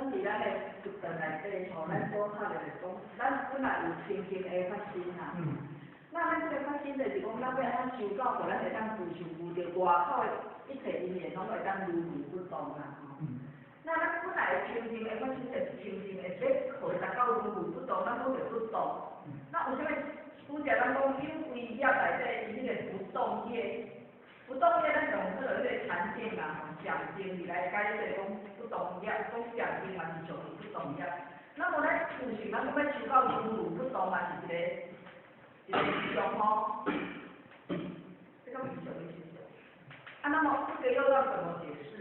咱佇咱的佛道內底吼，咱所學的就是講，咱本來有清淨的發心啦。那咱這个發心就是講，咱欲按怎修到，予咱會當自受無著外口的一切因緣，攏會當如如不動啦吼。那咱本來的清淨的發心就是清淨的，欲予伊達到如如不動，咱講著不動。那有啥物？拄則咱講有為業內底，伊彼個不動業，不動業咱用做彼個禪定啊，吼，禪定來解釋講不動業，講禪定嘛是屬於不動業。那麼咱有時咱講欲修到如如不動嘛是一個現象吼，這個毋是屬於現象。啊，那麼這個又要怎麼解釋？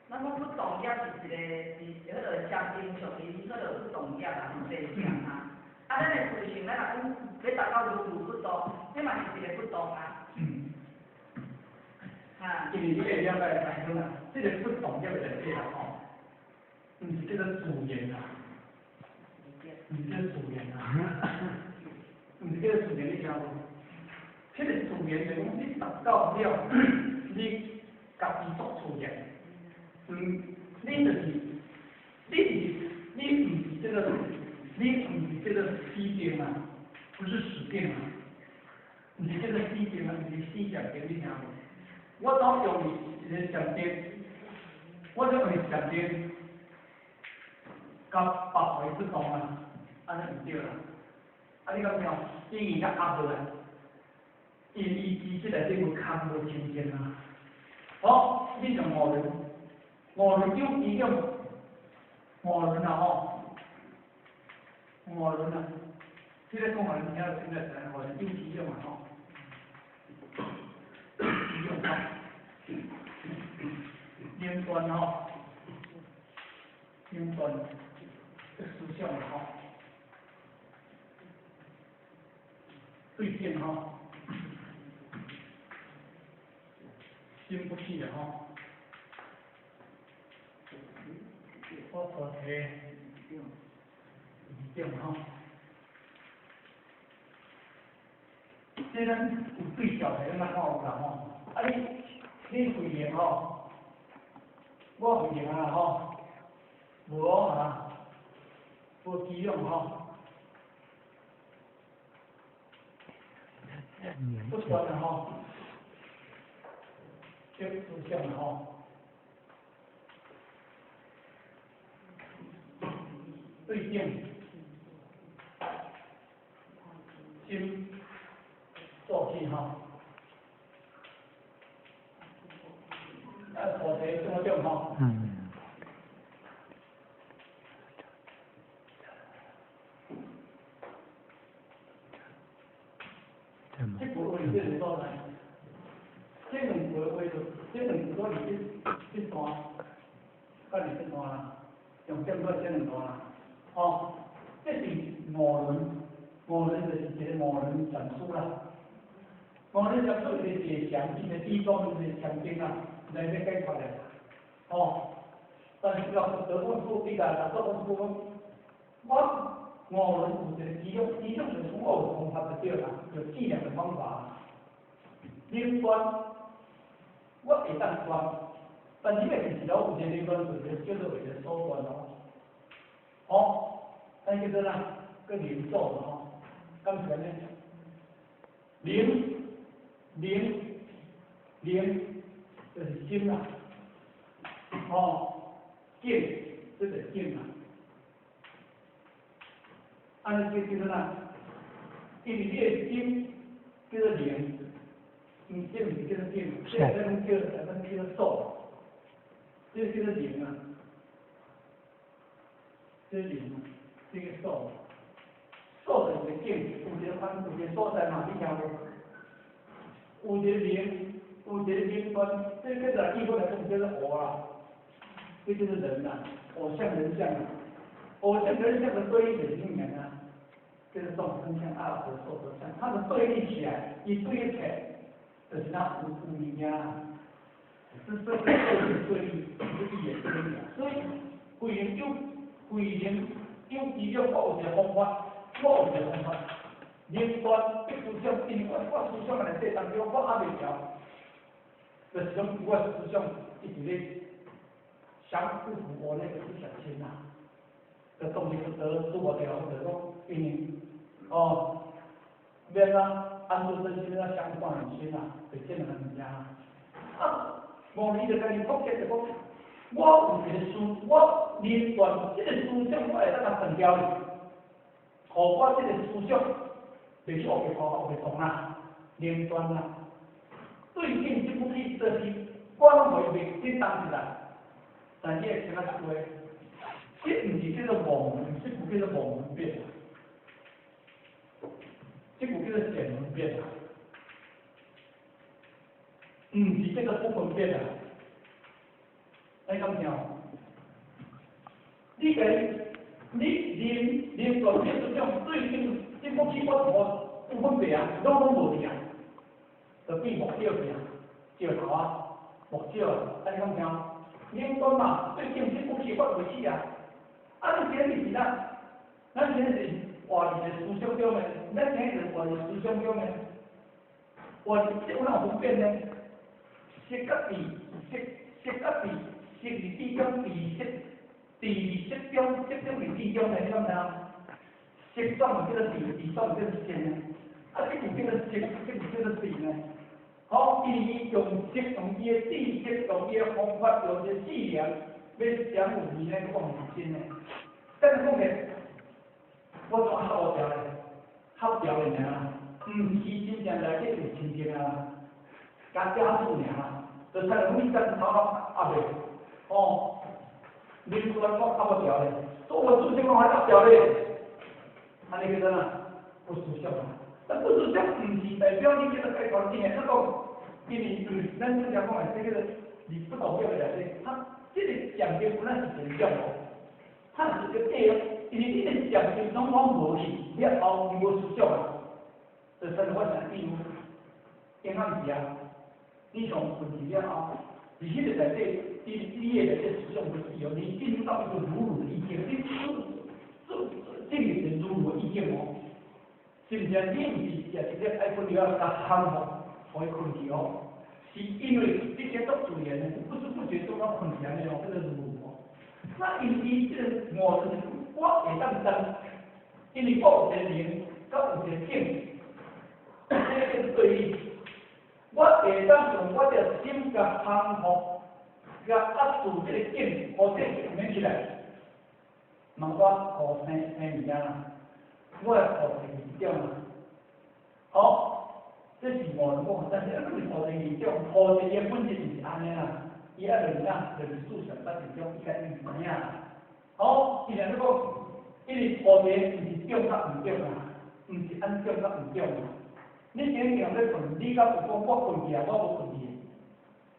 咱講不動業是一個是彼個禪定屬於彼個不動業啊，現象啊。啊，咱的自性，咱若講欲達到如如不動，彼嘛是一個不動啊。哈。因為這個了解來講啦，這個不動業的內底啦吼，毋是叫做自然啦，毋是叫做自然啦，毋是叫做自然，你聽無？彼個自然就講你達到了，你家己作自然，你就是，你是，你毋是這個，你毋是這個死定啊，不是死定啊，毋是這個死定啊，毋是死禪定，你聽無？我當用一个禪定，我就用禪定，佮別回不動啊，按呢毋對啦。啊，你敢知影？伊而家壓落來，因為伊其實內底無空無清淨啊。好，你像五輪，五輪有幾種？五輪啊吼，五輪啊，這个講法你聽聽得知影？五輪有幾種啊吼？幾種吼？能斷吼，能斷，這思想吼，對境吼，心不起的吼，我拖提二種吼，這咱有對照的，咱看有啦吼，啊你你慧能吼，我慧能啊吼，無啊，無滋養吼，不斷啊吼，這思想吼，對境心做起吼。啊，土地怎麼種吼？這句話這个所在，這兩句話就，這兩句都佇這這段，佮佇這段啦，重點都佇這兩段啦。哦，這是五輪，五輪就是一個五輪禪師啦。五輪禪師是一個禪，一個地藏，一個禪經啊，來欲解決的。哦，但是到佛陀問師，你共六祖問師講，我五輪有一個其中，其中就是講我有方法就對啦，有計量的方法。能斷，我會當斷，但是這個是有一個能斷，就是叫做為了所斷哦。哦，咱叫做啥？叫靈祖吼，敢是按呢？靈，靈，靈，就是心啦。哦，境，這個境啦。按呢叫叫做啥？因為你的心叫做靈，毋這毋是叫做境，這個咱叫咱叫做所，這個叫做靈啊，這個靈啊，這個所，所就是個境，有一個番，有一個所在嘛，你聽無？有一個靈，有一個靈斷，這個叫做意過來講叫做偶啦，這就是人啦，偶像人像啊，偶像人像的對應就是什麼啊？叫做眾生相、阿羅漢、壽者相，他們對立起來，一對立起來，就是那有有物件，是這個對立對立，是一言對立啊。所以，慧能有慧能有幾種，我有一個方法，我有一個方法，能斷必思想，因為我我思想內底當中，我還袂調，就是講我思想一直咧想不符我那個思想心啊，這東西不得做無掉，就講因為哦，免啊安住真心啊，相關心啊，就這兩個物件。啊，無你就家己復結就講，我有一個思，我連斷這個思想，我會當共斷掉去，予我這個思想袂去烏白塗、烏白動啊，連斷啊，對境這不起，就是我攏袂袂振動起來。但你會聽啊一句話，這毋是叫做妄，這句叫做妄分別，這句叫做見分別啊，毋是叫做不分別啊。你敢聽？你家你連連斷這思想對境，這不起我無分別啊，攏無去啊，就變目睭去啊，石頭啊，目睭啊，你敢聽？連斷嘛，對境這不起我袂起啊！啊，你今日是啥？咱今日是活佇一个思想中的，咱今日是活佇思想中的，活佇這有哪有分別呢？色甲智，色色甲智，色佇智中，智色，智佇色中，色中佇智中的，你敢知影？色轉叫做智，智轉叫做色呢？啊，這句叫做色，這句叫做智呢？好，伊用色，用伊的知識，用伊的方法，用伊的伎倆，欲將有耳呢講是真的。但是講起，我怎合調咧？合調的爾啦，毋是真正內底有親情啊，加家屬爾啦，就親像你等頭仔壓袂，哦，你突然講合無調咧，所以我思想講還合調咧，按呢叫做啥？不思想啊！但不思想毋是代表你叫做解脫，因為咱講。因為咱之前講的，這個你不動業的內底，它這個禪定本來是一種哦，它是一個過程，因為你的禪定攏攏無去，了後你無思想啊，就親像我前比喻，陰暗時啊，你從睏去了後，佇彼個內底，你的內底思想袂去哦，你進入到一個如如的意境，你做進入一個如如的意境哦，是毋是啊？你毋是也直接愛睏了共降服，予伊睏去哦。是因為這些都自然的，不知不覺中我睏起來哦，叫做如如哦。那因為這個我就是我會當當，因為我有一個靈，佮有一個境，這個叫做對立。我會當用我的心共降服，共壓住這個境，予這個境免起來。問我土生生物件啦，我的土是二種啊。好。這是五人講，但是啊，你是土地二種，土地的本質毋是按呢啦，伊愛就是啥，就是四禪八定中，伊家己毋知影啦。好，伊若咧講，因為土地毋是種佮毋種啊，毋是按種佮毋種啊。你今日咧睏，你敢有講我睏去啊，我無睏去。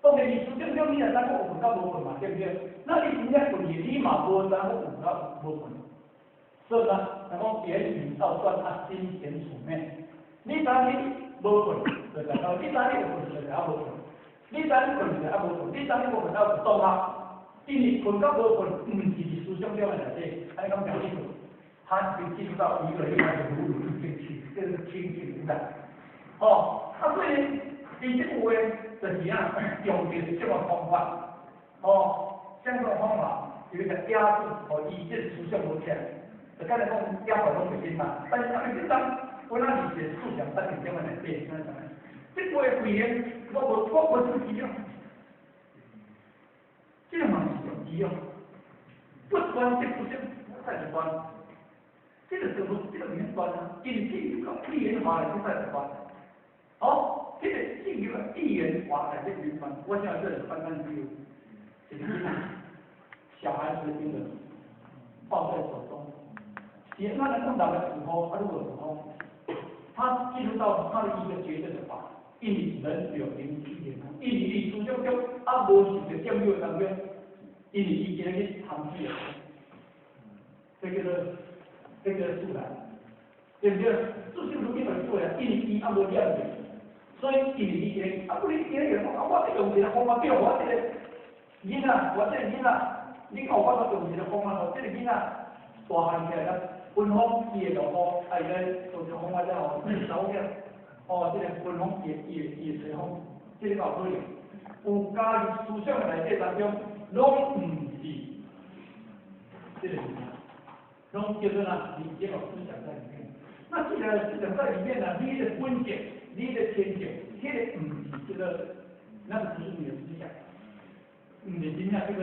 當然，你思想中你若知講有睏佮無睏嘛，對毋對？那你真正睏去，你嘛無知影有睏佮無睏。所以啦，人講言語道斷啊，心顯處滅。你知你無睏，就代表你知你有睏，就代表無睏。你知你睏就還無睏，你知你無睏，還有動啊。因為睏佮無睏，毋是佇思想中的內底，按呢講講清楚。他已經進入到一個另外一個如如意境去，這是清淨無染。哦，啊，所以佇這句話就是啊，用的這個方法，哦，這種方法有一個壓制，哦，伊這個思想無起來，就敢若講壓法攏袂振動，但是啊袂振動。我那是一個思想八定中的內底，這句話回應，我無手機哦，這個嘛是用機哦，不斷這不這，我再一斷，這個就這個免斷啊，因為進入到一元化來，這再斷。好，這個進入到一元化來，這個免斷。我現在這裡翻翻比如，就是小孩子的嬰兒抱在手中，是那個講人的時候，啊，如果時候。他進入到他的一個絕對的法，因為人有靈氣的，因為佇思想中啊無受著佔有當中，因為伊今日去貪去啊，這叫做這叫做自然，對不對？自性如變為自然，因為伊啊無染著，所以因為伊今日啊，不你今日講啊，我這用一個方法叫我這個囡仔，我這個囡仔，你看我用一個方法，予這個囡仔大漢起來了。分享伊的老母，啊伊咧做這方法了後，查某囝，哦，這個分享伊的吹風，這個有可能。有加入思想的內底當中，攏毋是這個物件，攏叫做哪？你這個思想在裡面。那既然思想在裡面呢，你的本性、你的天性，彼個毋是這個，那個不是你的思想，毋是真正這個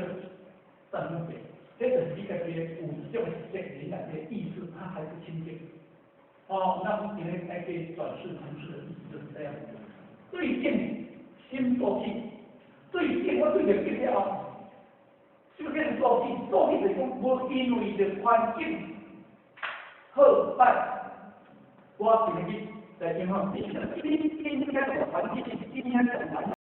三分白，這就是你家己的有一種識，你內的意識，它還不清淨。哦，那我們今天來給轉世成智的意思就是這樣。對境心作氣，對境我對著境了後，這個變成作氣，作氣就是講，無因為著環境好歹，我今日來講吼，你應該環境，應該環境。